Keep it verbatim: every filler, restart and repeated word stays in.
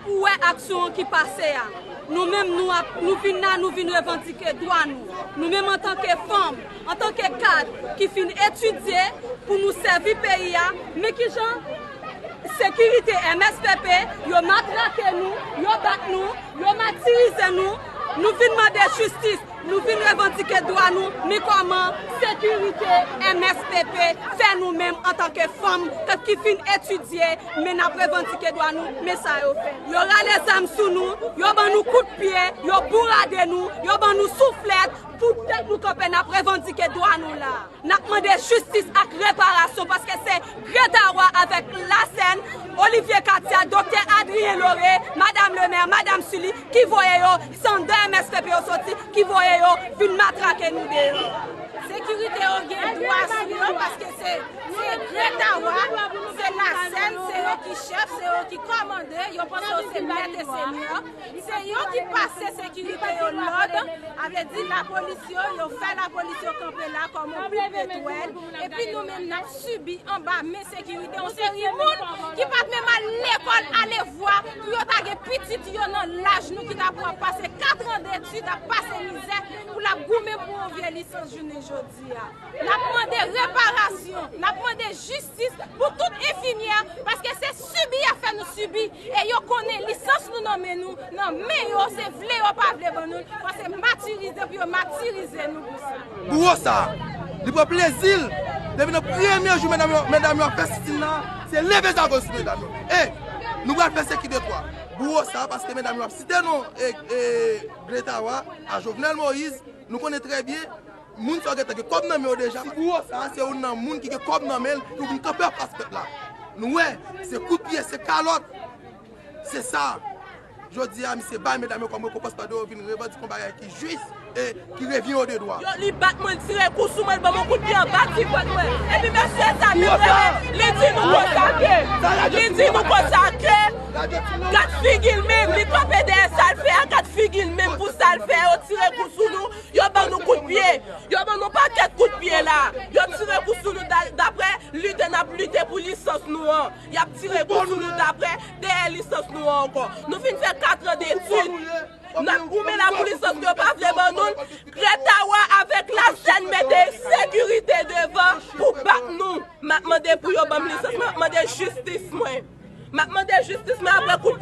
Ou wè aksyon an ki pase a. Nou menm, nou ap, nou vin la, nou vin revandike dwa nou. Nou menm antanke fanm, antanke kad ki fin etidye pou nou sèvi peyi a, men kijan sekirite M S P P, yo matrake nou, yo bat nou, yo matirize nou, nou vin mande jistis, nou vin revandike dwa nou, men kòman sekirite M S P P fè nou menm antanke fanm k-, ki fin etidye, men n ap revandike dwa nou, men sa yo fè. Yo rale zam sou nou, yo ban nou kout pye, yo bourade nou, yo ban nou souflèt, poutèt nou kanpe n ap revandike dwa nou la. N ap mande jistis ak reparasyon paske se Gretawa avèk Lasèn, Olivier Katia, Doktè Adrien Lauré, Madam Lemè, Madam Sully ki voye yo, se anndan M S P P yo soti, ki voye yo vin matrake nou deyò. Sekirite yo gen dwa sou yo paske se, se Gretawa, se Lasèn, se yo ki chèf, se yo ki kòmande, yo panse yo se mèt e senyè. Se yo ki pase sekirite yo lòd, a vle di lapolis yo, yo fè lapolis yo kanpe la kòm yon gwoup etwèl, epi nou menm n ap sibi anba men sekirite yon seri moun ki pa t menm al lekòl, ale vwa pou yo ta gen pitit yo nan laj nou ki ta pou ap pase katran detid, ap pase mizè, pou l ap goumen pou yon vye lisans jounen jodi a. N ap mande reparasyon, n ap mande jistis pou tout enfimyè, paske se sibi y ap fè nou sibi, e yo konnen lisans nou nan men nou, nan men yo, se vle yo pa vle ban nou l, fò se matirize pou yo matirize nou pou sa. Bouro sa, li pran plezi l, depi nan premye jou medam yo, medam yo ap fè sitin nan, se leve zago sou medam yo. E nou pral fè sèki de twa. Bouro sa, paske medam yo ap site non, e, e, Gretawa, a Jovenel Moïse, nou konnen trè byen, moun sa yo gentan gen kòb nan men yo deja. Ti bouro sa, se youn nan moun ki gen kòb nan men l, ki vin kanpe anfas pèp la. Nou wè, se kout pye, se kalòt. Se sa. Jodi a, misye bay medam yo kòm rekonpans pandan yo vin revandike yon bagay ki jis e ki revyen yo de dwa. Yo, li bat mwen, li tire kou sou mwen, li ban mwen kout pye anba ti pòt mwen. Epi mesye sa, li rele, li di nou konsa ke, li di nou konsa ke gad figi l menm, li kanpe dèyè sa l fè a, gad figi l menm pou sa l fè, yo tire kou sou nou, yo ban nou kout pye, yo ban nou pakèt kout pye la, yo tire kou sou nou da-, daprè lite n ap lite pou lisans nou an. Y ap tire kou sou nou daprè dèyè lisans nou an ankò. Nou fin fè katran detid. N ap goumen la pou lisans nou, yo pa vle ban nou l. Gretawa avèk Lasèn mete sekirite devan pou bat nou. M ap mande pou yo ban m lisans mwen, m ap mande jistis mwen. M ap mande jistis mwen apre kout